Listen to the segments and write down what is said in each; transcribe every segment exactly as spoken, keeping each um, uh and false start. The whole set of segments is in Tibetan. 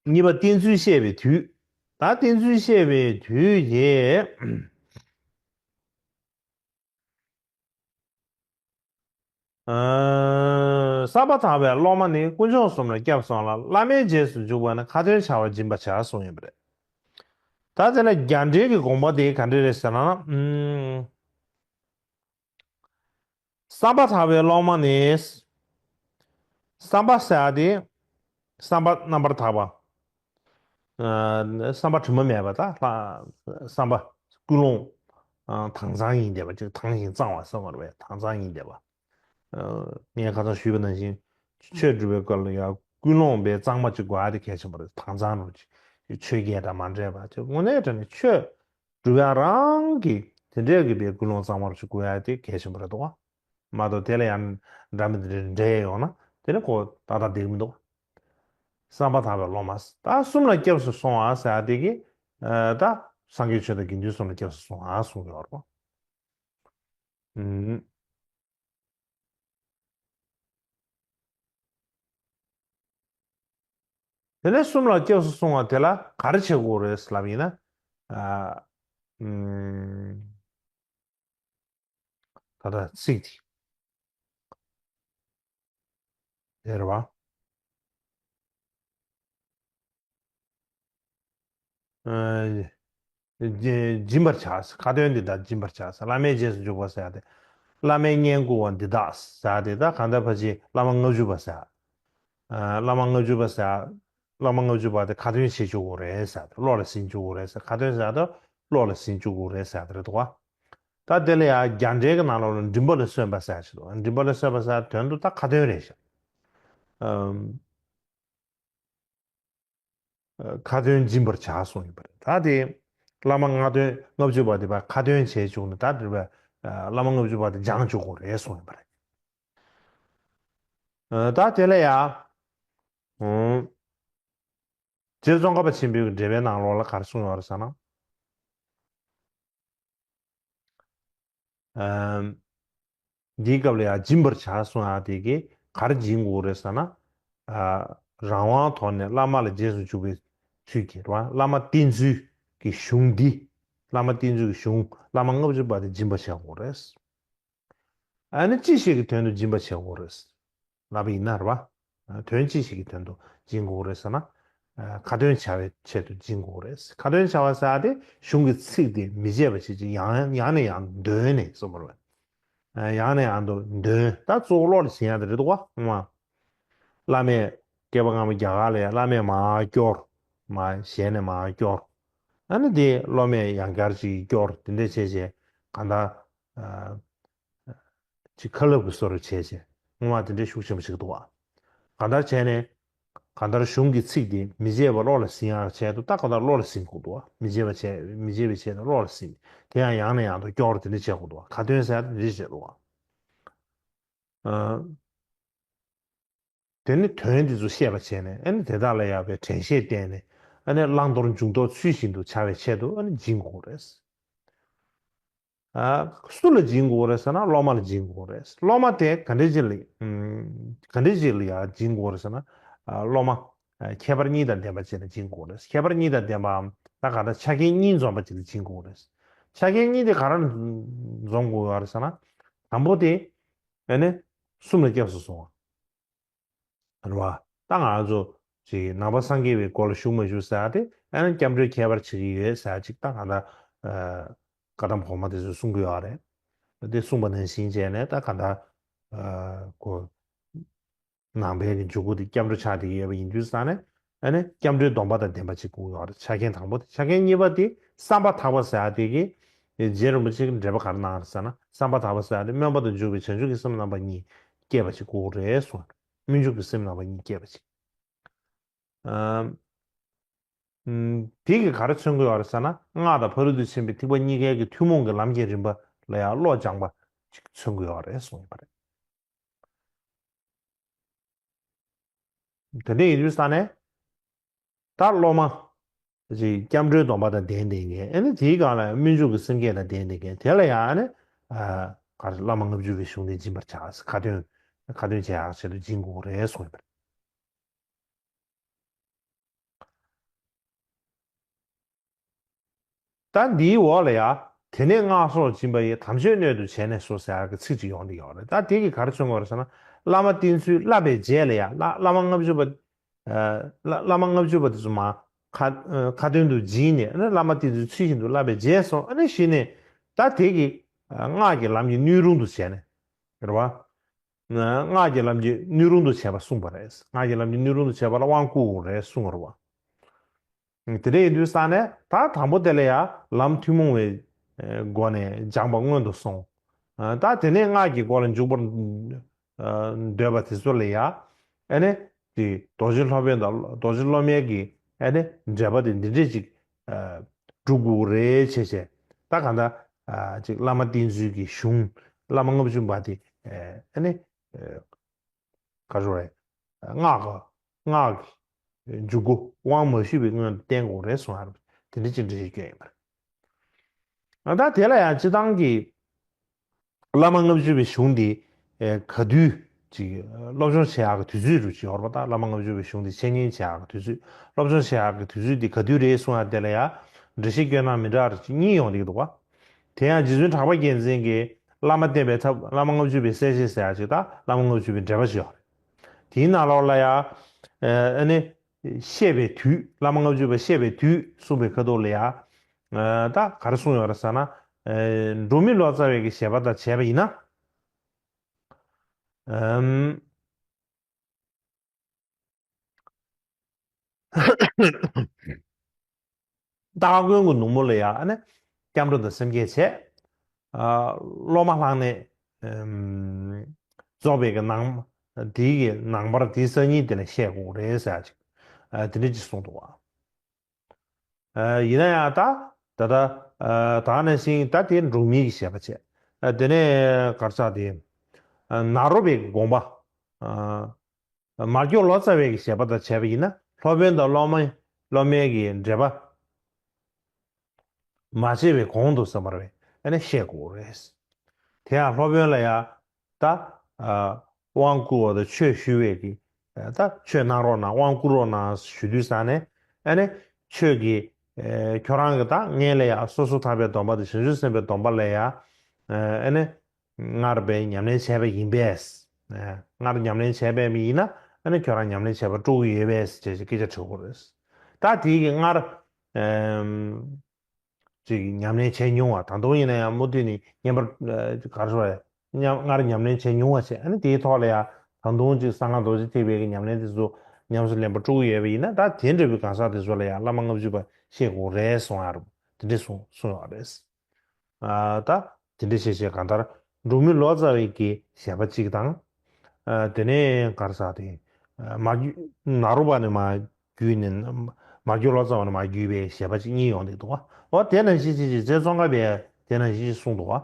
གཉིས་པ་བསྟེན་ཚུལ་བཤད་པའི་དུས། ད་བསྟེན་ཚུལ་བཤད་པའི་དུས་དེ། ཨ། བསམ་པ་ཐག་པའི་སློབ་མ་ནི་དཀོན་མཆོག་གསུམ་ལ་སྐྱབས་སོང་ལ། བླ་མའི་རྗེས་སུ་འཇུག་པ་ནི་ཁ་ཏོན་བྱ་བ་སྦྱིན་པར་བྱ་གསུངས་ཡོད་པ་རེད། ད་དེ་ལ་རྒྱ་འགྲེལ་གྱི་དགོངས་པ་དེ་ག་འདྲ་རེད་ཟེར་ན། ཨུམ། བསམ་པ་ཐག་པའི་སློབ་མ་ནི། བསམ་པ་ཟེར་ཡ་དེ། བསམ་པ་རྣམ་པར་དག་པ། ཨ། བསམ་པ་དྲི་མ་མེད་པ་དང་། ལྷ། བསམ་པ། ཀུན་སློང་། ཨ། དྭངས་གཙང་ཡིན་བསྡད་པ་ཅིག་དྭངས་ཤིང་གཙང་བ་ཟེར་བ་རེད་པས། དྭངས་གཙང་ཡིན་བསྡད་པ། ཨ། ངས་ཁ་སང་ཞུས་པ་ནང་བཞིན། ཆོས་སྒྲུབ་པའི་སྐབས་ལ་ཡང་ཀུན་སློང་དཔེ་གཙང་མ་ཅིག་དགོས་ཡ་དེ་གལ་ཆེན་པོ་རེད། དྭངས་གཙང་རུ་ཅིག་ཆོས་བརྒྱད་དང་མ་འདྲེས་པ་ཅིག་དངོས་གནས་དྲང་གནས་ཆོས་སྒྲུབ་ཡ་རང་གི་དེ་འདྲས་ཀྱི་དཔེ་ཀུན་སློང་གཙང་མ་རུ་ཅིག་དགོས་ཡ་དེ་གལ་ཆེན་པོ་རེད་འདུག་བ། མ་གཏོགས་དེ་ལ་ཡང་འདྲ་མི་འདྲ་འདྲེས་ཡོང་ན་དེ་ནི་ཁོ་ཏག་ཏག་བསྡད་ཀྱི་མི་འདུག་བསམ་པ་ཐག་པའི་སློབ་མ། ད་གསུམ་ལ་སྐྱབས་སུ་སོང་བ་ཟེར་ཡ་དེ་གི། ཨ། ད་སངས་རྒྱས་ཆོས་དང་དགེ་འདུན་གསུམ་ལ་སྐྱབས་སུ་སོང་བ་གསུངས་ཡོད་རེད་པ། ཨུམ། དེ་ནས་གསུམ་ལ་སྐྱབས་སུ་སོང་བ་དེ་ལ་ག་རེ་བྱེད་དགོས་རེད་ལབ་ཡིན་ན། ཨ། ཨུམ། ད་ལྟ་ཚིག་དེ། དེ་རེད་བ། ཨ། སྦྱིན་པར་བྱ། ཁ་ཏོན་འདི་དག་སྦྱིན་པར་བྱ། བླ་མའི་རྗེས་སུ་འཇུག་པ་ཟེར་ཡ་དེ། བླ་མའི་བསྙེན་བཀུར་བ་འདི་དག་ཟེར་ཡ་དེ། ད་གང་ལྟར་ཕལ་ཆེར་བླ་མ་ལྔ་བཅུ་པ་ཟེར་ཡ། ཨ། བླ་མ་ལྔ་བཅུ་པ་ཟེར་ཡ། བླ་མ་ལྔ་བཅུ་པ་དེ་ཁ་ཏོན་བྱེད་བཅུག་དགོས་རེད་ཟེར་ཡ་དེ། བློ་ལ་ཟིན་བཅུག་དགོས་རེད་ཟེར། ཁ་ཏོན་ཟེར་ཡ་དེ་བློ་ལ་ཟིན་བཅུག་དགོས་རེད་ཟེར་ཡ་དེ་རེད་འདུག་བ། ད་དེ་ལ་ཡང་རྒྱ་འགྲེལ་གྱི་ནང་ལོགས་ལ་མགྲིན་པ་ལ་སོན་པ་ཟེར་ཡ་ཞིག་འདུག་མགྲིན་པ་ལ་སོན་པ་ཟེར་ཡ་དོན་དུ་ད་ཁ་ཏོན་རེད་ཤག་ཨམ། ཁ་ཏོན་སྦྱིན་པར་བྱ་གསུངས་ཡོད་པ་རེད། ད་དེ་བླ་མ་ལྔ་སྟོན་ལྔ་བཅུ་པ་དེ་བ་ཁ་ཏོན་བྱས་བཅུག་ནས། ད་དེ་བ་བླ་མ་ལྔ་བཅུ་པ་དེ་སྦྱང་བཅུག་དགོས་རེད་གསུངས་ཡོད་པ་རེད། ད་དེ་ལ་ཡང་། རྗེ་ཙོང་ཁ་པ་ཆེན་པོའི་འགྲེལ་པའི་ནང་ལོགས་ལ་ག་རེ་གསུངས་ཡོད་རེད་ཟེར་ན། ཨམ། འདིའི་སྐབས་ལ་ཡང་སྦྱིན་པར་བྱ་གསུང་ཡག་དེ་གིས་ག་རེ་སྦྱིན་དགོས་རེད་ཟེར་ན། ཨ། རང་དབང་ཐོག་ནས་བླ་མ་ལ་རྗེས་སུ་འཇུག་པའི་ཚུལ་གྱིས་རེད་བ། བླ་མ་བསྟེན་ཚུལ་གྱི་གཞུང་འདི། བླ་མ་བསྟེན་ཚུལ་གྱི་གཞུང་བླ་མ་ལྔ་བཅུ་པ་དེ་སྦྱིན་པ་བྱེད་དགོས་རེད། ཨ་ནི་ཅི་ཞིག་གི་དོན་དུ་སྦྱིན་པ་བྱེད་དགོས་རེད། ལབ་པ་ཡིན་ན་རེད་བ། དོན་ཅི་ཞིག་གི་དོན་དུ་སྦྱིན་དགོས་རེད་ཟེར་ན། ཁ་ཏོན་བྱ་བའི་ཆེད་དུ་སྦྱིན་དགོས་རེད། ཁ་ཏོན་བྱ་བ་ཟེར་ཡག་དེ་གཞུང་གི་ཚིག་དེ་མི་བརྗེད་པ་བྱེད་ཅིག་ཡང་ཡང་ནས་ཡང་འདོན་ནས་གསུངས་པ་རེད། ཡང་ནས་ཡང་དུ་འདོན། ད་གཙོ་བོ་བློ་ལ་ཟིན་ཡག་དེ་རེད་འདུག་བ། བླ་མས། བསྐལ་པ་སྔ་མ་རྒྱ་གར་ལ་ཡང་བླ་མས་མར་སྐྱོར། མར་ཞལ་ནས་མར་སྐྱོར། ཨ་ནི་དེ་སློབ་མས་ཡང་བསྐྱར་ཅིག་སྐྱོར། དེ་འདྲ་བྱས་བྱས་གང་ལྟར། ཅིག་ཁ་ལབ་ཀྱི་བཟོ་འདྲ་བྱས་བྱས། སྔོན་མ་དེ་འདྲའི་ཤུགས་ཆེན་པོ་ཞིག་འདུག་བ། གང་ལྟར་བྱས་ནས། གང་ལྟར་གཞུང་གི་ཚིག་དེ་མི་བརྗེད་པ་བློ་ལ་ཟིན་ཡག་ཆེད་དུ། ད་གང་ལྟར་བློ་ལ་ཟིན་དགོས་འདུག་བ། མི་བརྗེད་པ་བྱས། མི་བརྗེད་པའི་ཆེད་དུ་བློ་ལ་ཟིན། དེ་ཡང་ཡང་ནས་ཡང་དུ་སྐྱོར། དེ་འདྲ་བྱེད་དགོས་འདུག་བ། ཁ་ཏོན་ཟེར་ཡག་དེ་འདྲ་བྱེད་དགོས་འདུག་བ། ཨ། དེ་ནི་དོན་དེ་ཚོ་ཤེས་པ་བྱས་ནས། ཨ་ནི་དེ་དག་ལ་ཡང་བའི་དྲན་ཤེས་བསྟེན་ནས། ཨ་ནི་བླང་དོར་འཇུག་ལྡོག་ཚུལ་བཞིན་དུ་བྱ་བའི་ཆེད་དུ་ཨ་ནི་སྦྱིན་དགོས་རེད། ཨ། སུ་ལ་སྦྱིན་དགོས་རེད་ཟེར་ན་སློབ་མ་ལ་སྦྱིན་དགོས་རེད། སློབ་མ་དེ་ག་འདྲ་ཅིག་ལ། ཨམ། ག་འདྲ་ཅིག་ལ་ཡང་སྦྱིན་དགོས་རེད་ཟེར་ན། ཨ། སློབ་མ། ཨ། ཁྱད་པར་གཉིས་དང་ལྡན་པ་ཅིག་ལ་སྦྱིན་དགོས་རེད། ཁྱད་པར་གཉིས་དང་ལྡན་པའམ། ད་ག་ད་ཆ་རྐྱེན་གཉིས་འཛོམས་པ་ཅིག་ལ་སྦྱིན་དགོས་རེད། ཆ་རྐྱེན་གཉིས་དེ་ག་རེ་འཛོམས་དགོས་ཡོད་རེད་ཟེར་ན། དང་པོ་དེ། ཨ་ནི་གསུམ་ལ་སྐྱབས་སུ་སོང་བ། རེད་བ། ད་ང་ཚོ་ཅིག་ནང་པ་སངས་རྒྱས་པའི་སྒོ་ལ་ཞུགས་མ་ཞུགས་ཟེར་ཡག་དེ། ཨ་ནི་སྐྱབས་འགྲོའི་ཁྱད་པར་བྱེད་ཀྱི་ཡོད་ཟེར་ཡག་ཅིག་ད་གང་ལྟར། ཨ། བཀའ་གདམས་གོང་མ་དེ་ཚོས་གསུང་གི་ཡོད་རེད། དེ་གསུངས་པ་ནང་བཞིན་བྱས་ནས་ད་གང་ལྟར། ཨ། ཁོ། ནང་པའི་གི་འཇུག་སྒོ་དེ་སྐྱབས་འགྲོ་ཆགས་བསྡད་ཀྱི་ཡོད་པ་ཡིན་དུས་ཙང་ནས། ཨ་ནི་སྐྱབས་འགྲོའི་སྡོམ་པ་དང་ལྡན་པ་ཅིག་དགོས་ཡོད་རེད། ཆ་རྐྱེན་དང་པོ་དེ། ཆ་རྐྱེན་གཉིས་པ་དེ་བསམ་པ་ཐག་པ་ཟེར་ཡག་དེ་གིས། རྗེ་རིན་པོ་ཆེ་གིས་འགྲེལ་པ་ག་རེ་གནང་རེད་ཟེར་ན། བསམ་པ་ཐག་པ་ཟེར་ཡག་དེ་སྨོན་པ་དང་འཇུག་པའི་བྱང་ཆུབ་ཀྱི་སེམས་རྣམ་པ་གཉིས་སྐྱེས་པ་ཅིག་དགོས་རེད་གསུངས། སྨོན་འཇུག་གི་སེམས་རྣམ་པ་གཉིས་སྐྱེས་པ་ཅིག་ཨ། ཨམ། དེ་གིས་ག་རེ་མཚོན་གྱི་ཡོད་རེད་ཟེར་ན། སྔགས་དང་ཕ་རོལ་ཏུ་ཕྱིན་པའི་ཐེག་པ་གཉིས་ཀའི་གི་ཐུན་མོང་གི་ལམ་གྱི་རིམ་པ་ལ་ཡང་བློ་སྦྱངས་པ་ཅིག་མཚོན་གྱི་ཡོད་རེད་གསུངས་ཡོད་པ་རེད། དེ་འདྲ་ཡིན་དུས་ཙང་ནས། ད་སློབ་མ་ཅིག་སྐྱབས་འགྲོའི་སྡོམ་པ་དང་ལྡན་བསྡད་མཁན། ཨ་ནི་དེའི་སྒང་ལ་སྨོན་འཇུག་གི་སེམས་བསྐྱེད་དང་ལྡན་བསྡད་མཁན་དེ་ལ་ཡང་ཨ་ནི། ཨ། ག་རེ། བླ་མ་ལྔ་བཅུ་པའི་གཞུང་དེ་སྦྱིན་པར་བྱ། ཁ་ཏོན། ཁ་ཏོན་བྱེད་ཡག་ཆེད་དུ་སྦྱིན་དགོས་རེད་གསུངས་ཡོད་པ་རེད། ད་འདིའི་འོག་ལ་ཡ། དེ་ནས་སྔགས་སོགས་སྦྱིན་པ་ཡི། དམ་ཆོས་སྣོད་དུ་བྱས་ནས་སོ་ཟེར་ཡག་གི་ཚིག་ཅིག་ཡོང་གི་ཡོད་རེད། ད་དེ་གིས་ག་རེ་མཚོན་གྱི་ཡོད་རེད་ཟེར་ན། བླ་མ་བསྟེན་ཚུལ་བསླབ་པའི་རྗེས་ལ་ཡ། བླ་བླ་མ་ལྔ་བཅུ་པ། ཨ། བླ་བླ་མ་ལྔ་བཅུ་པ་དེ་ཚོ་མར་ཁ་ཨ་ཁ་ཏོན་དུ་བགྱིས་ནས། ཨ་ནི་བླ་མ་བསྟེན་ཚུལ་ཚུལ་བཞིན་དུ་བསླབ་པའི་རྗེས་སོ། ཨ་ནི་གཞི་ནས་ད་དེ་གིས་ཨ་སྔགས་ཀྱི་ལམ་གྱི་སྣོད་རུང་དུ་བྱས་ནས། རེད་བ། སྔགས་ཀྱི་ལམ་གྱི་སྣོད་རུང་དུ་བྱས་པ་གསུངས་པ་རེད། སྔགས་ཀྱི་ལམ་གྱི་སྣོད་རུང་དུ་བྱས་པ་ལ་དབང་བསྐུར་དགོས་རེད་གསུངས་པ་རེད་བ། དེ་འདྲ་ཡིན་དུས་ཙང་ནས་ད་དང་པོ་དེ་ལ་ཡ་ལམ་ཐུན་མོང་བའི་སྒོ་ནས་སྦྱངས་པ་སྔོན་དུ་སོང་། ད་དེ་ནས་སྔགས་ཀྱི་སྒོ་ལ་འཇུག་པར་འདོད་པ་དེ་ཚོ་ལ་ཡ། ཨ་ནི་དེ་རྡོ་རྗེ་སློབ་དཔོན་དང་རྡོ་རྗེ་སློབ་མའི་གི་ཨ་ནི་འབྲེལ་པ་དེ་འདི་འདྲས་ཅིག་སྒྲུབ་དགོས་རེད་བྱས་བྱས། ད་གང་ལྟར་ཅིག་བླ་མ་བསྟེན་ཚུལ་གྱི་གཞུང་། བླ་མ་ལྔ་བཅུ་པ་དེ་ཨ་ནི། ག་རེ་རེད། སྔགས་ཀྱི་སྔགས་ཀྱི་འཇུག་སྒོ་དབང་མ་ཞུས་པའི་སྔོན་དུ་བསྟེན་དགོས་རེད་གསུངས་ཡ་རེད། དེ་འདྲ་ཅིག་འགྲེལ་བཤད་སྐྱོན་ཡིན་པ་རེད། ད་དེ་ལ་ཡང་སྤྱི་བཏང་གི་བླ་མ་ལྔ་བཅུ་པའི་གཞུང་འདི་ག་དུས་ཅིག་སློབ་སྦྱོང་བྱེད་ཡག་གི་དུས་ཚོད་རུ་ཅིག་ཡོད་རེད་པ། ད་བླ་མ་ལྔ་བཅུ་པའི་གཞུང་འདི་འཆད་ཉན་བྱེད་ཡག་གི་དུས་ཚོད། སློབ་སྦྱོང་བྱེད་ཡག་གི་དུས་ཚོད་འདི་ག་དུས་རེད་གསུངས་ཡ་དེ་ལ་ཡང་འགྲེལ་བཤད་སྐྱོན་སྟངས་མི་འདྲ་བ་ཅིག་གཉིས་ཡོང་བསྡད་ཀྱི་འདུག་པ། དེ་ཡང་རྗེ་བཙུན་གྲགས་པ་རྒྱལ་མཚན་གྱིས་བླ་མ་བསྟེན་པའི་ཐབས། བླ་མ་ལྔ་བཅུ་པའི་གསལ་བྱེད་ཟེར་ཡག་ཅིག་དང་བླ་མ་ལྔ་བཅུ་པའི་འགྲེལ་པ་ཅིག་ཡོད་རེད། དེའི་ནང་ལོགས་ལ་ཡང་ཨ་ནི་བཤད་པའི་དུས། བླ་མ་ལྔ་བཅུ་པ་བཤད་པའི་དུས་གསུངས་པའི་ཁ་ཐོག་ལ་ཡང་ད་ག་རེ་གསུངས་ཡོད་རེད་ཟེར་ན། འབྲོག་མི་ལོ་ཙཱ་བའི་གི་བཞེད་པ་དང་བྱས་པ་ཡིན་ན། སྟ་གོན་གྱི་ནུབ་མོ་ལ་ཡང་ཨ་ནི་སྐྱབས་འགྲོ་དང་སེམས་བསྐྱེད་བྱས། ཨ། སློབ་མ་ལྷག་གནས་ཨམ། རྫོགས་པའི་གི་ནང་། དེའི་གི་ནང་པར་དེའི་སང་ཉིན་དེ་ལ་བཤད་དགོས་རེད་ཟེར་ཅིག་ཨ། དེ་འདྲ་ཅིག་གསུངས་འདུག་བ། ཨ། ཡིན་ན་ཡང་ད་ད་ལྟ་ཨ། ད་ནང་བཞིན་ད་དེ་འབྲོག་མིའི་གི་བཞེད་པ་བྱས། ཨ། དེ་ནས་ག་རེ་ཟེར་དེ། ཨ། ནཱ་རོ་པའི་གི་དགོངས་པ། ཨ། མར་ཁྱོད་ལོ་ཙཱ་བའི་གི་བཞེད་པ་དང་བྱས་པ་ཡིན་ན། སློབ་དཔོན་དང་སློབ་མ། སློབ་མའི་གི་འབྲེལ་པ་མ་བྱས་པའི་གོང་དུ་ཟེར་བ་རེད། ཨ་ནི་བཤད་དགོས་རེད། དེ་ཡང་སློབ་དཔོན་ལ་ཡང་ད་ཨ། དབང་བསྐུར་བ་དང་ཆོས་ཞུ་བའི་གི་ད་ཆོས་གནང་རོགས་གནང་། དབང་བསྐུར་རོགས་གནང་ཞུ་དུས་ཙང་ནས། ཨ་ནི་ཆོས་ཀྱི་ཨ། ཁྱོད་རང་གི་ད་ངས་ལ་ཡང་སོ་སོར་ཐར་པའི་སྡོམ་པ་དང་བྱང་ཆུབ་སེམས་དཔའི་སྡོམ་པ་ལ་ཡང་ཨ་ནི། སྔར་བས་ཉམས་ལེན་བྱས་པ་ཡིན་པས། སྔར་ཉམས་ལེན་བྱས་པ་ཡིན་ན། ཨ་ནི་ཁྱོད་རང་ཉམས་ལེན་བྱས་པ་སྤྲོ་གི་ཡོད་པས་ཅེས་སྐད་ཆ་དྲི་དགོས་རེད། ད་དེའི་གི་སྔར་ཨམ། ཅིག་ཉམས་ལེན་བྱས་མྱོང་བ། ད་དུང་ཡིན་ན་ཡང་མུ་མཐུད་ནས་བསྙེན་པར་ག་རེ་ཟེར། ཉམས་སྔར་ཉམས་ལེན་བྱས་མྱོང་བ་བྱས། ཨ་ནི་དེའི་ཐོག་ལ་ཡང་ད་དུང་ཅིག་གསང་སྔགས་རྡོ་རྗེ་ཐེག་པའི་གི་ཉམས་ལེན་དེ་ཚོ་ཉམས་སུ་ལེན་པ་སྤྲོ་གི་ཡོད་པ་ཡིན་ན། ད་དེ་འདྲ་བའི་གང་ཟག་དེ་ཚོ་ལ་ཡང་བླ་མ་ལྔ་བཅུ་པ་བཤད་དགོས་རེད་གསུང་ཡ་རུ་དེ་འདྲས་གསུང་གསུང་ཡོད་རེད། ཨ། ད་དེ་འདྲ་བྱས་བྱས་གང་ལྟར་འབྲོག་མི་ལོ་ཙཱ་བའི་གི་བཞེད་པ་གཅིག་དང་། ཨ། དེ་ནས་ག་རེ་ཟེར་དེ། ཨ། མ་ནཱ་རོ་པ་ནས་མར་བརྒྱུད་ནས། མར་ཁྱོད་ལོ་ཙཱ་བ་ནས་མར་བརྒྱུད་པའི་བཞེད་པ་གཅིག་གཉིས་ཡོང་གི་འདུག་བ། འོ་དེ་ནང་བཞིན་ཅིག་ཅིག་རྗེ་ཙོང་ཁ་པས་དེ་ནང་བཞིན་ཅིག་གསུངས་འདུག་བ།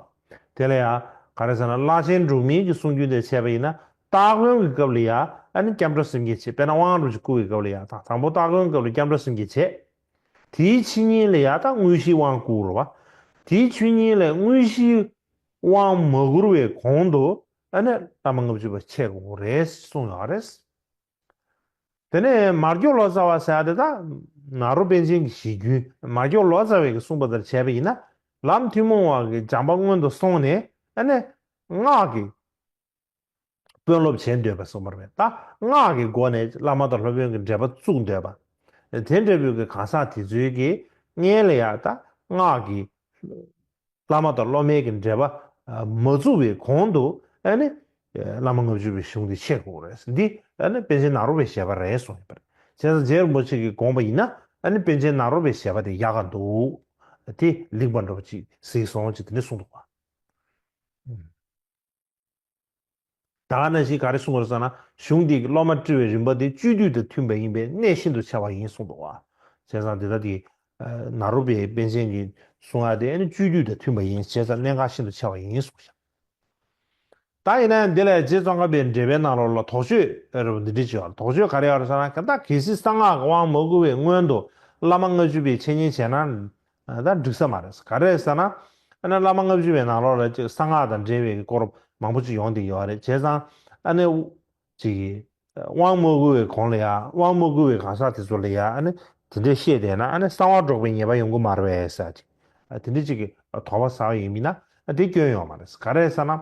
དེ་ལ་ཡང་ག་རེ་ཟེར་ན། བླ་ཆེན་འབྲོག་མིའི་གི་གསུང་རྒྱུན་དེ་བྱས་པ་ཡིན་ན། སྟ་གོན་གྱི་སྐབས་ལ་ཡང་ཨ་ནི་སྐྱབས་འགྲོ་སེམས་བསྐྱེད་བྱེད། དཔེར་ན་དབང་རུ་ཅིག་བསྐུར་བའི་སྐབས་ལ་ཡང་། ད་དང་པོ་སྟ་གོན་སྐབས་ལ་སྐྱབས་འགྲོ་སེམས་བསྐྱེད་བྱེད། དེའི་ཕྱི་ཉིན་ལ་ཡང་ད་དངོས་གཞིའི་དབང་བསྐུར་བ། དེའི་ཕྱི་ཉིན་ལ་དངོས་གཞིའི་དབང་མ་བསྐུར་བའི་གོང་དུ་ཨ་ནི་བླ་མ་ལྔ་བཅུ་པ་འཆད་དགོས་རེད་གསུངས་ཡོད་རེད། དེ་ནས་མར་ཁྱོད་ལོ་ཙཱ་བ་ཟེར་ཡ་དེ་ད་ནཱ་རོ་པཎ་ཆེན་གྱི་ཞི་རྒྱུན། མར་ཁྱོད་ལོ་ཙཱ་བས་གསུངས་པ་ལྟར་བྱས་པ་ཡིན་ན། ལམ་ཐུན་མོང་བ་གི་སྦྱངས་པ་སྔོན་དུ་སོང་ནས། ཨ་ནི་སྔགས་ཀྱི་དཔོན་སློབ་བྱེད་འདོད་པ་གསུངས་པ་རེད། ད་སྔགས་ཀྱི་སྒོ་ནས་བླ་མ་དང་སློབ་དཔོན་གྱི་འབྲེལ་པ་བཙུགས་འདོད་པ། དེ་འདྲ་བོའི་གི་གང་ཟག་དེ་ཚོའི་གི་སྔོན་ལ་ཡང་ད་སྔགས་ཀྱི་བླ་མ་དང་སློབ་མའི་གི་འབྲེལ་པ་མ་བཙུགས་པའི་གོང་དུ་ཨ་ནི་བླ་མ་ལྔ་བཅུ་པའི་གཞུང་འདི་འཆད་དགོས་རེད། འདི་ཨ་ནི་པཎ་ཆེན་ནཱ་རོ་པའི་བཞེད་པ་རེད་གསུངས་ཡོད་པ་རེད། བྱས་ཙང་རྗེ་རིན་པོ་ཆེ་གིས་དགོངས་པ་ཡིན་ན། ཨ་ནི་པཎ་ཆེན་ནཱ་རོ་པའི་བཞེད་པ་དེ་ཡག་ག་འདུག་དེ་ལེགས་པ་འདྲ་པོ་ཅིག་གཟིགས་སོང་ཅིག་དེ་འདྲ་གསུངས་འདུག་བ། ད་ག་ནང་བཞིན་ག་རེ་གསུངས་པ་རེད་ཟེར་ན། གཞུང་འདི་གི་སློབ་མ་སྤྲུལ་བའི་རིམ་པ་འདི་སྤྱོད་བསྡུས་དང་མཐུན་པ་ཡིན་པས་གནད་ཤིན་ཏུ་ཆེ་བ་ཡིན་གསུངས་འདུག་བ། བྱས་ཙང་འདི་ལྟར་གྱི་ནཱ་རོ་པའི་པཎ་ཆེན་གྱིས་གསུང་ཡ་དེ་ཨ་ནི་སྤྱོད་བསྡུས་དང་མཐུན་པ་ཡིན། བྱས་ཙང་གནད་འགག་ཤིན་ཏུ་ཆེ་བ་ཡིན་གསུངས་ཤག་ད་ཡིན་ན་ཡང་འདི་ལ་རྗེ་ཙོང་ཁ་པའི་འགྲེལ་པའི་ནང་ལོགས་ལ་དོགས་གཅོད་རེ་བ་འདི་འདྲ་ཅིག་ཡོད་རེད། དོགས་གཅོད་ག་རེ་ཡོད་རེད་ཟེར་ན། ག་ད་གལ་སྲིད་གསང་སྔགས་ཀྱི་དབང་མ་བསྐུར་བའི་སྔོན་དུ་བླ་མ་ལྔ་བཅུ་པའི་འཆད་ཉན་བྱས་ན། ད་འགྲིག་ས་མ་རེད། ག་རེ་ཟེར་ན། ཨ་ནི་བླ་མ་ལྔ་བཅུ་པའི་ནང་ལོགས་ལ་ཅིག་གསང་སྔགས་དང་འབྲེལ་བའི་སྐོར་མང་པོ་ཅིག་ཡོང་བསྡད་ཡོད་རེད། བྱས་ཙང་ཨ་ནི་ཅིག་དབང་མ་བསྐུར་བའི་གོང་ལ་ཡ། དབང་མ་བསྐུར་བའི་གང་ཟག་དེ་ཚོ་ལ་ཡ་ཨ་ནི་དེ་འདྲས་བཤད་བསྡད་ན། ཨ་ནི་གསང་བ་སྒྲོག་པའི་ཉེས་པ་ཡོང་གི་མ་རེད་པས་ཟེར་ཅིག་དེ་འདྲ་ཅིག་གི་དོགས་པ་ཟ་བ་ཡིན་མིན་ན་དེ་སྐྱོན་ཡོད་མ་རེད། ག་རེ་ཟེར་ན་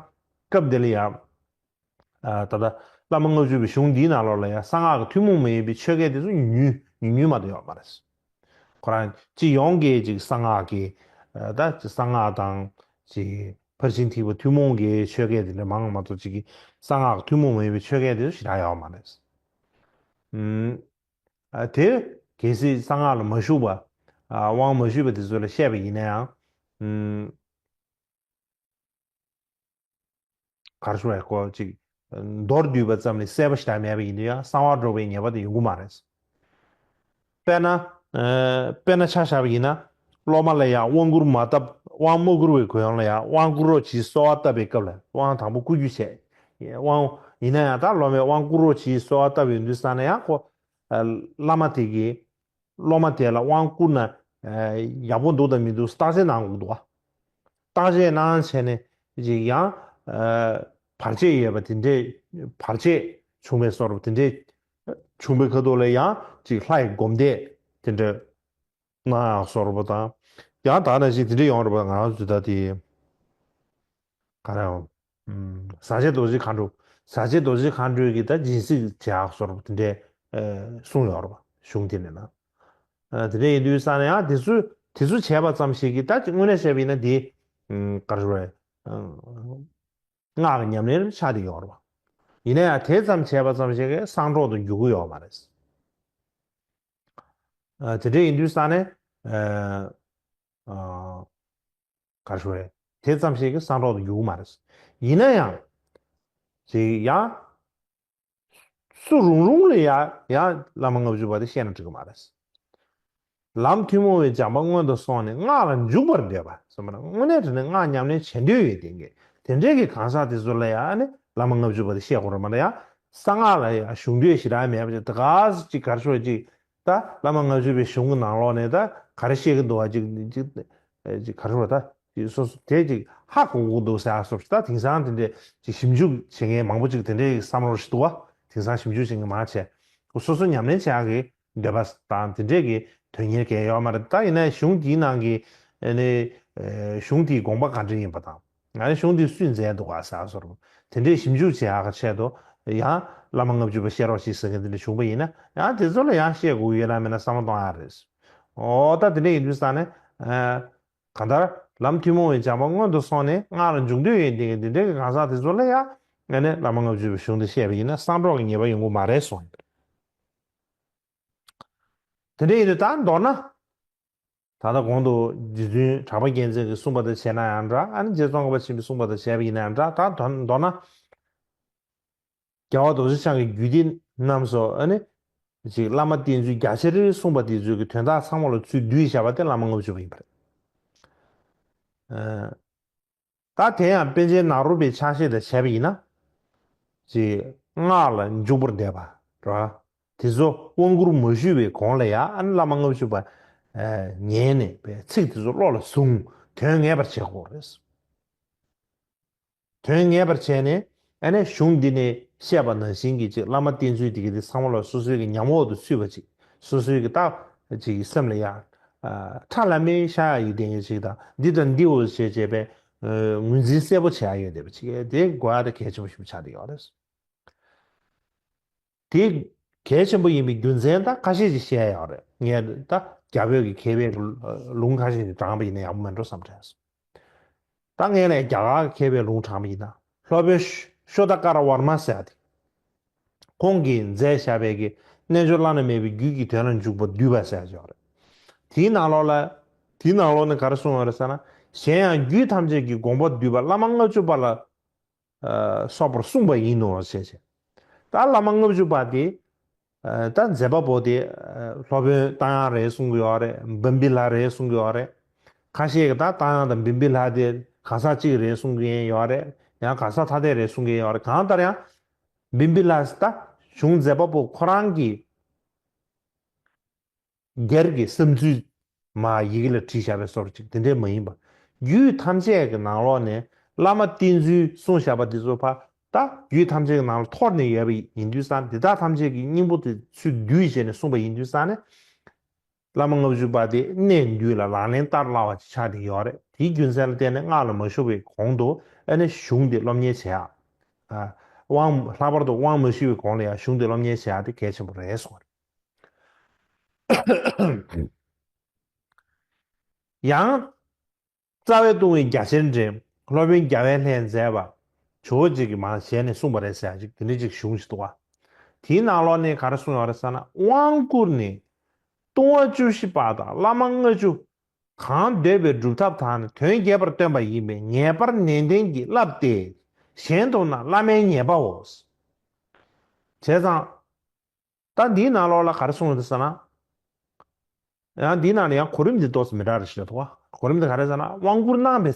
སྐབས་དེ་ལ་ཡང་ད་ལྟ་བླ་མ་ལྔ་བཅུ་པའི་གཞུང་འདིའི་ནང་ལོགས་ལ་ཡང་གསང་སྔགས་ཀྱི་ཐུན་མོང་མ་ཡིན་པའི་ཆོས་སྐད་དེ་ཚོ་ཉུང་ཉུང་ཉུང་མ་གཏོགས་ཡོད་མ་རེད། ཁོ་རང་སྤྱི་ཡོངས་ཀྱི་ཅིག་གསང་སྔགས་ཀྱི་ད་ཅིག་གསང་སྔགས་དང་ཅིག་ཕར་ཕྱིན་ཐེག་པ་ཐུན་མོང་གི་ཆོས་སྐད་དེ་འདྲ་མང་མ་གཏོགས་ཅིག་གི་གསང་སྔགས་ཐུན་མོང་མ་ཡིན་པའི་ཆོས་སྐད་དེ་ཞེ་དྲག་ཡོད་མ་རེད། ཨུམ། ཨ་དེ་གལ་སྲིད་གསང་སྔགས་ལ་མ་ཞུགས་པ། ཨ་དབང་མ་ཞུས་པ་དེ་ཚོ་ལ་བཤད་པ་ཡིན་ན་ཡང་། ཨུམ། ག་རེ་ཞུ་དགོས་རེད། ཅིག་མདོར་བསྡུས་པ་ཙམ་ལས་གསལ་པོ་ཞེ་དྲག་མེད་པ་ཡིན་དུས་ཡང་གསང་བ་སྒྲོག་པའི་ཉེས་པ་དེ་ཡོང་གི་མ་རེད། དཔེར་ན། ཨ་དཔེར་ན་ཆ་བཞག་པ་ཡིན་ན། སློབ་མ་ལ་ཡང་དབང་བསྐུར་མ་བཏབ། དབང་མ་བསྐུར་བའི་གུ་ཡངས་ལ་ཡང་དབང་བསྐུར་རོགས་གྱིས་གསོལ་བ་བཏབ་པའི་སྐབས་ལ་དབང་དང་པོ་བསྐུར་རྒྱུ་བྱས། དབང་ཡིན་ན་ཡང་ད་སློབ་མས་དབང་བསྐུར་རོགས་གྱིས་གསོལ་བ་བཏབ་ཡོང་དུས་ཙ་ན་ཡང་ཁོ། ཨ་བླ་མ་དེ་གིས། སློབ་མ་དེ་ལ་དབང་བསྐུར་ན། ཨ་ཡག་པོ་འདུག་དང་མི་འདུག་བརྟག་དཔྱད་གནང་དགོས་འདུག་བ། བརྟག་དཔྱད་གནང་བྱས་ནས་ཅིག་ཡང་། ཨ་བར་ཆད་ཡོད་པ་དེ་འདྲས། བར་ཆད་བྱུང་བའི་བཟོ་འདྲ་དེ་འདྲས་བྱུང་བའི་ཁ་ཐོག་ལ་ཡང་ཅིག་ལྷ་ཡི་སྒོམ་བཟླས་དེ་འདྲས་གནང་ཡག་བཟོ་འདྲ་དང་། ཡང་དག་ན་ཞིག་དེ་འདྲས་ཡོང་རེད་པ། ང་རང་ཚོ་ད་དེ་ག་རེ་ཡང་། ཨུམ། ཟ་བྱེད་རྡོ་རྗེ་མཁའ་འགྲོ། ཟ་བྱེད་རྡོ་རྗེ་མཁའ་འགྲོས་ཀྱིས་ད་སྦྱིན་སྲེག་བྱེད་ཡག་བཟོ་འདྲ་དེ་འདྲས་ཨ་གསུངས་ཡོད་རེད་པ། གཞུང་དེ་ནས་ན། ཨ་དེ་འདྲས་ཡིན་དུས་ཙ་ན་ཡང་དེ་ཚོ་དེ་ཚོ་བྱས་པ་ཙམ་ཞིག་གིས་ད་དངོས་གནས་བཤད་པ་ཡིན་ན་དེ། ཨུམ། ག་རེ་ཞུ་དགོས་རེད། ཨ་སྔགས་ཀྱི་ཉམས་ལེན་ཆགས་བསྡད་ཡོད་རེད་པ། ཡིན་ན་ཡང་དེ་ཙམ་བྱས་པ་ཙམ་ཞིག་གིས་གསང་སྒྲོག་ཏུ་འགྱུར་གྱི་ཡོད་མ་རེད། ཨ་དེ་འདྲས་ཡིན་དུས་ཙ་ན། ཨ་ཨ་ག་རེ་ཞུ་དགོས་རེད། དེ་ཙམ་ཞིག་གིས་གསང་སྒྲོག་ཏུ་འགྱུར་གྱི་མ་རེད། ཡིན་ན་ཡང་། ཅིག་ཡང་། སུ་རུང་རུང་ལ་ཡང་ཡང་བླ་མ་ལྔ་བཅུ་པ་དེ་བཤད་ན་འགྲིག་གི་མ་རེད། ལམ་ཐུན་མོང་བའི་སྦྱངས་པ་སྔོན་དུ་སོང་ནས་སྔགས་ལ་འཇུག་པར་འདོད་པ་གསུངས་པ་ན། དངོས་གནས་དྲང་གནས་སྔགས་ཉམས་ལེན་བྱེད་འདོད་ཡོད་དེ་འགས་དེ་འདྲའི་གི་གང་ཟག་དེ་ཚོ་ལ་ཡང་ནི་བླ་མ་ལྔ་བཅུ་པ་དེ་བཤད་དགོས་རེད་མ་གཏོགས། ཡང་གསང་སྔགས་ལ་ཡང་ཞུགས་འདོད་ཞེ་དྲག་མེད་པ་ཅིག་ད་ག་སེ་ཅིག་ག་རེ་ཞུ་དགོས་རེད། ཅིག་ད་བླ་མ་ལྔ་བཅུ་པའི་གཞུང་གི་ནང་ལོགས་ནས་ད་ག་རེ་བཤད་ཀྱི་འདུག་བ། ཅིག་ཅིག་ཅིག་ག་རེ་ཞུ་དགོས་རེད། ད་ཅིག་སོ་སོ་དེ་ཅིག་ཧ་གོ་གི་འདུག་ཟེར་ཡག་བཟོ་འདྲ། ད་དེང་སང་དེ་འདྲས་ཅིག་ཞིབ་འཇུག་བྱེད་མཁན་མང་པོ་ཅིག་དེ་འདྲས་བསམ་བློ་ཞིག་འདུག་བ། དེང་སང་ཞིབ་འཇུག་བྱེད་མཁན་མང་ཆེ་སོ་སོ་ཉམས་ལེན་བྱེད་ཡག་གི་འདོད་པ་དང་དེ་འདྲས་ཀྱི་དོན་གཉེར་གང་ཡང་ཡོད་མ་རེད། ད་ཡིན་ན་གཞུང་འདིའི་ནང་གི་ཨ་ནི་ཨེ་གཞུང་དེའི་དགོངས་པ་ག་འདྲ་ཡིན་པ་དང་། ཨ་ནི་གཞུང་འདི་སུས་མཛད་འདུག་ག་ཟེར་བཟོ་འདྲ། དེ་འདྲའི་ཞིབ་འཇུག་བྱེད་ཡག་གི་ཆེད་དུ་ཡང་བླ་མ་ལྔ་བཅུ་པ་བཤད་རོགས་ཞེས་ཟེར་མཁན་དེ་འདྲ་བྱུང་པ་ཡིན་ན་ཡང་དེ་ཚོ་ལ་ཡང་བཤད་དགོས་ཡོད་ན་མེད་ན་བསམ་བློ་གཏོང་ཡག་རེད། འོ་ད་དེ་འདྲ་ཡིན་དུས་ཙ་ན། ཨ་གང་ལྟར་ལམ་ཐུན་མོང་བའི་སྦྱངས་པ་སྔོན་དུ་སོང་ནས་སྔགས་ལ་འཇུག་འདོད་ཡོད་དེ་འདི་འདྲའི་གི་གང་ཟག་དེ་ཚོ་ལ་ཡང་ཨ་ནི་བླ་མ་ལྔ་བཅུ་པའི་གཞུང་འདི་བཤད་པ་ཡིན་ན་གསང་སྒྲོག་གི་ཉེས་པ་ཡོང་གི་མ་རེད་གསུངས་ཡོད། དེ་འདྲ་ཡིན་དུས་ད་མདོར་ན། ད་ལྟ་གོང་དུ་རྗེ་བཙུན་གྲགས་པ་རྒྱལ་མཚན་གྱིས་གསུངས་པ་དང་བྱས་ན་ཡང་འདྲ། ཨ་ནི་རྗེ་ཙོང་ཁ་པ་ཆེན་པོས་གསུངས་པ་དང་བྱས་པ་ཡིན་ན་ཡང་འདྲ། ད་མདོར་ན། རྒྱལ་བ་རྡོ་རྗེ་འཆང་གི་རྒྱུད་སྡེ་རྣམས་སུ་ཨ་ནི། ཅིག་བླ་མ་བསྟེན་ཚུལ་རྒྱ་ཆེར་གསུངས་པ་དེ་ཚོའི་གི་དོན་དག་ཚང་མ་ལ་ཚུར་བསྡུས་བཞག་པ་དེ་བླ་མ་ལྔ་བཅུ་པ་ཡིན་པ་རེད། ཨ་ད་དེ་ཡང་པཎ་ཆེན་ནཱ་རོ་པའི་ཕྱག་བཞེས་དང་བྱས་པ་ཡིན་ན། ཅིག་སྔགས་ལ་འཇུག་པར་འདོད་པ་རེད་བ། དེ་ཚོ་དབང་བསྐུར་མ་ཞུས་པའི་གོང་ལ་ཡང་ཨ་ནི་བླ་མ་ལྔ་བཅུ་པ་ཨ་ཉན་ནས་པའི་ཚིག་དེ་ཚོ་བློ་ལ་བཟུང་། དོན་ངེས་པར་བྱེད་དགོས་རེད། དོན་ངེས་པར་བྱས་ནས་ཨ་ནི་གཞུང་འདི་ནས་བཤད་པ་ནང་བཞིན་གྱི་ཅིག་བླ་མ་བསྟེན་ཚུལ་དེ་གི་དེ་ཚང་མ་ལ་སོ་སོའི་གི་ཉམས་འོག་ཏུ་ཚུད་པ་ཅིག་སོ་སོའི་གི་རྟགས་ཅིག་གི་སེམས་ལ་ཡང་ཨ་ཁྲ་ལམ་མེ་ཤར་ཡག་ཡོད་དེ་འདྲ་ཅིག་དང་། འདི་དང་འདི་འོ་ཞེས་བྱས་པའི་ཨ་ངོས་འཛིན་གསལ་པོ་བྱེད་ཡག་ཡོད་བསྡད་པ་ཅིག་དེ་དགོས་ཡག་དེ་གལ་ཆེན་པོ་ཞིག་ཆགས་བསྡད་ཡོད་རེད། དེ་གལ་ཆེན་པོ་ཡིན་པའི་རྒྱུ་མཚན་ད་ཁ་ཤས་ཅིག་བཤད་ཡག་རེད། ངས་ད་རྒྱ་བོད་ཀྱི་མཁས་པའི་ལུང་ཁ་ཤས་ཅིག་དྲངས་པ་ཡིན་ན་ཡག་པོ་མེད་འགྲོ་བསམ་དྲན་སོང་། ད་ངས་ནས་རྒྱ་གར་མཁས་པའི་ལུང་དྲངས་པ་ཡིན་ན། སློབ་དཔོན་ཤོ་ཤོ་ད་ཀ་ར་ཝར་མ་ཟེར་ཡག་དེ། ཁོང་གིས་མཛད་བཞག་པའི་གི་རྣལ་འབྱོར་བླ་ན་མེད་པའི་རྒྱུད་ཀྱི་དོན་ལ་འཇུག་པ་བསྡུས་པ་ཟེར་ཡག་ཅིག་ཡོད་རེད། དེའི་ནང་ལོགས་ལ། དེའི་ནང་ལོགས་ནས་ག་རེ་གསུངས་ཡོད་རེད་ཟེར་ན། གཞན་ཡང་རྒྱུད་ཐམས་ཅད་ཀྱི་དགོངས་པ་བསྡུས་པ་བླ་མ་ལྔ་བཅུ་པ་ལ་ཨ་སོགས་པར་གསུངས་པ་ཡིན་ནོ་ཞེས་བྱས། ད་བླ་མ་ལྔ་བཅུ་པ་དེ་ཨ་ད་མཛད་པ་པོ་དེ་ཨ་སློབ་དཔོན་རྟ་དབྱངས་རེད་གསུང་གི་ཡོད་རེད། བམ་བི་ལྷ་རེད་གསུང་གི་ཡོད་རེད། ཁ་ཤས་ཀྱིས་ད་རྟ་དབྱངས་དང་བམ་བི་ལྷ་དེ་གང་ཟག་གཅིག་རེད་གསུང་གི་ཡོད་རེད། ཡང་གང་ཟག་ཐ་དད་རེད་གསུང་གི་ཡོད་རེད། གང་ལྟར་ཡང་བམ་བི་ལྷ་ད་གཞུང་མཛད་པ་པོ་ཁོ་རང་གི་སྒེར་གྱི་བསམ་ཚུལ་མར་ཡི་གེ་ལ་བྲིས་བཞག་པའི་བཟོ་འདྲ་ཅིག་དེ་འདྲས་མ་ཡིན་པ། རྒྱུད་ཐམས་ཅད་ཀྱི་ནང་ལོགས་ནས་བླ་མ་བསྟེན་ཚུལ་གསུངས་བཞག་པ་འདི་ཚོ་ཕར་ད་རྒྱུད་ཐམས་ཅད་ཀྱི་ནང་ལ་འཐོར་ནས་ཡོད་པ་ཡིན་དུས་ཙང་། དེ་དག་ཐམས་ཅད་ཀྱི་སྙིང་པོ་དེ་ཚུར་བསྡུས་བྱས་ནས་གསུངས་པ་ཡིན་དུས་ཙང་ནས། བླ་མ་ལྔ་བཅུ་པ་དེ་གནས་འདུས་ལ་ལག་ལེན་བསྟར་སླ་བ་ཅིག་ཆགས་བསྡད་ཡོད་རེད། དེའི་རྒྱུ་མཚན་ལ་བརྟེན་ནས་སྔགས་ལ་མ་ཞུགས་པའི་གོང་དུ་ཨ་ནི་གཞུང་དེ་སློབ་གཉེར་བྱེད་ཡག་ཨ། དབང་། ལྷག་པར་དུ་དབང་མ་ཞུས་པའི་གོང་ལ་ཡང་གཞུང་དེ་སློབ་གཉེར་བྱེད་ཡག་དེ་གལ་ཆེན་པོ་རེད་གསུངས་པ་རེད། ཡང་། རྩ་བའི་ལྟུང་བའི་རྒྱ་ཆེར་འདྲེན། སློབ་དཔོན་རྒྱལ་བའི་ལྷས་མཛད་པ། ཇོ་བོ་རྗེ་གིས་མར་ཞལ་ནས་གསུངས་པ་རེད་ཟེར་ཡག་ཅིག་དེ་འདྲ་ཅིག་གཞུང་ཞིག་འདུག་བ། དེའི་ནང་ལོགས་ནས་ག་རེ་གསུངས་ཡོད་རེད་ཟེར་ན། དབང་བསྐུར་ནས་ལྟུང་བ་བཅུ་བཞི་པ་དང་བླ་མ་ལྔ་བཅུ། གང་འདོད་པའི་སྒྲུབ་ཐབས་དང་ནི་དོན་རྒྱས་པར་སྟོན་པ་ཡིན་པས། ངེས་པར་ནན་ཏན་གྱིས་བསླབས་ཏེ། གཞན་དུ་ན་བླ་མའི་ཉེས་པའོ། བྱས་ཙང་། ད་འདིའི་ནང་ལོགས་ལ་ག་རེ་གསུངས་ཡོད་ཟེར་ན། ཡང་འདིའི་ནང་ལ་ཡང་གོ་རིམ་འདི་ཏོག་ཙམ་མི་འདྲ་རེ་ཞིག་འདུག་བ། གོ་རིམ་འདི་ག་རེ་ཟེར་ན། དབང་བསྐུར་གནང་བའི།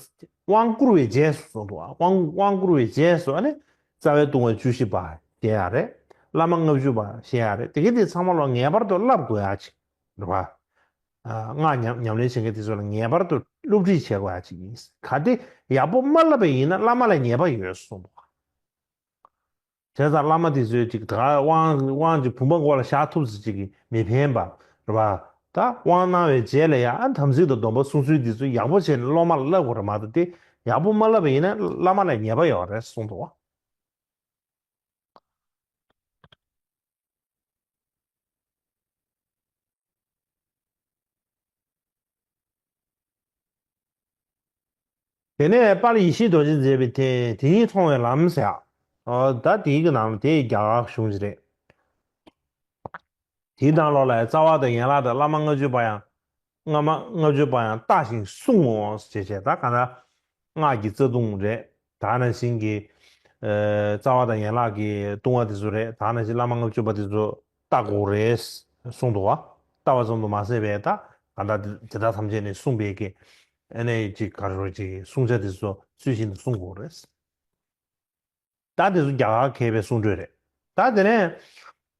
དབང་བསྐུར་བའི་རྗེས་སུ་གསུངས་འདུག་བ། དབང་དབང་བསྐུར་བའི་རྗེས་སུ་ཨ་ནི་རྩ་བའི་ལྟུང་བ་བཅུ་བཞི་པ་བཤད་ཡག་རེད། བླ་མ་ལྔ་བཅུ་པ་བཤད་ཡག་རེད། དེ་གི་དེ་ཚང་མ་ལོ་ངེས་པར་དུ་བསླབ་དགོས་ཡག་ཅིག་རེད་བ། ཨ། སྔགས་ཉམས་ཉམས་ལེན་བྱེད་མཁན་དེ་ཚོ་ལ་ངེས་པར་དུ་སློབ་ཁྲིད་བྱེད་དགོས་ཡག་ཅིག་ཡིན། གལ་ཏེ་ཡག་པོ་མ་བསླབས་པ་ཡིན་ན་བླ་མ་ལ་ཉེས་པ་ཡོད་གསུངས་འདུག་བ། བྱས་ཙང་བླ་མ་དེ་ཚོས་ཅིག་ད་དབང་དབང་ཅིག་བུམ་པ་མགོ་ལ་བཞག་ཐུབ་ཟེར་ཅིག་གིས་མི་ཕན་པ་རེད་བ། ད་དབང་གནང་བའི་རྗེས་ལ་ཡང་ཨ་དམ་ཚིག་དང་སྡོམ་པ་སྲུང་ཚུལ་དེ་ཚོ་ཡག་པོ་བྱས་ནས་སློབ་མ་ལ་བསླབ་དགོས་རེད་མ་གཏོགས། དེ་ཡག་པོ་མ་བསླབས་པ་ཡིན་ན་བླ་མ་ལ་ཉེས་པ་ཡོད་རེད་གསུངས་འདུག་བ། དེ་ནས་དཔལ་ཡེ་ཤེས་རྡོ་རྗེས་མཛད་པའི་དེ་དེ་ཉིད་མཐོང་བའི་ལམ་ཟེར་ཡག་ཨོ། ད་དེའི་གི་ནང་ལ་དེ་རྒྱ་གར་གཞུང་ཞིག་རེད། དེའི་ནང་ལོགས་ལ་རྩ་བ་དང་ཡན་ལག་དང་བླ་མ་ལྔ་བཅུ་པ་ཡང་། བླ་མ་ལྔ་བཅུ་པ་ཡང་བལྟ་ཞིང་བསྲུང་ངོ་ཞེས་བྱས། ད་གང་ལྟར་སྔགས་ཀྱི་རྩ་ལྟུང་རེད། ད་ནང་བཞིན་གྱི་ཨ་རྩ་བ་དང་ཡན་ལག་གི་ལྟུང་བ་དེ་ཚོ་རེད། ད་ནང་བཞིན་བླ་མ་ལྔ་བཅུ་པ་དེ་ཚོ་བལྟ་དགོས་རེད་གསུངས་འདུག་བ། བལྟ་བ་ཙམ་དུ་མ་ཟད་པའི་ད་གང་ལྟར་དེ་དག་ཐམས་ཅད་ནས་གསུངས་པའི་གི་ཨ་ནི་ཅིག་ག་རེ་ཅིག་བསྲུང་བྱ་དེ་ཚོ་ཚུལ་བཞིན་དུ་བསྲུང་དགོས་རེད། ད་དེ་ཚོ་རྒྱ་གར་མཁས་པའི་གསུང་སྒྲོས་རེད། ད་དེ་ནས་